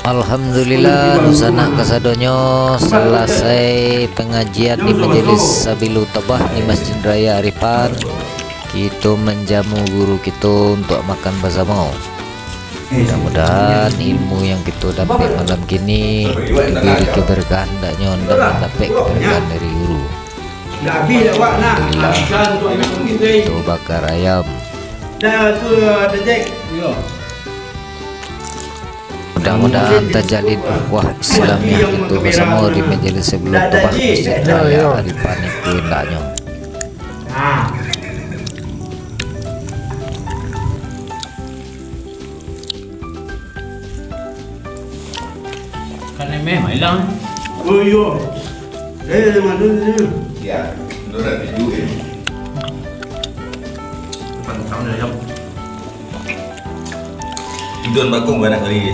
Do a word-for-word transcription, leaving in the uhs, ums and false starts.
Alhamdulillah, dunsanak kasadonyo, salasai pangajian di Majelis Sabilu Tobah di Masjid Raya Arifan. Kito manjamu guru kito untuak makan basamo. Mudah-mudahan ilmu yang kito dapek malam kini diberi keberkahan, andaknyo ndak mandapek keberkahan dari guru. Alhamdulillah, kito bakar ayam. Mudah-mudahan tajalin ukhuwah Islamiah kito basamo di Majelis Sabilu Tobah Masjid Raya Arifan itu andaknyo. Kan emeh mailang. Oh iyo. Eh, mana tu? Ya, nurut itu eh. Pantang dia jam. Idon bakung banyak kali dia.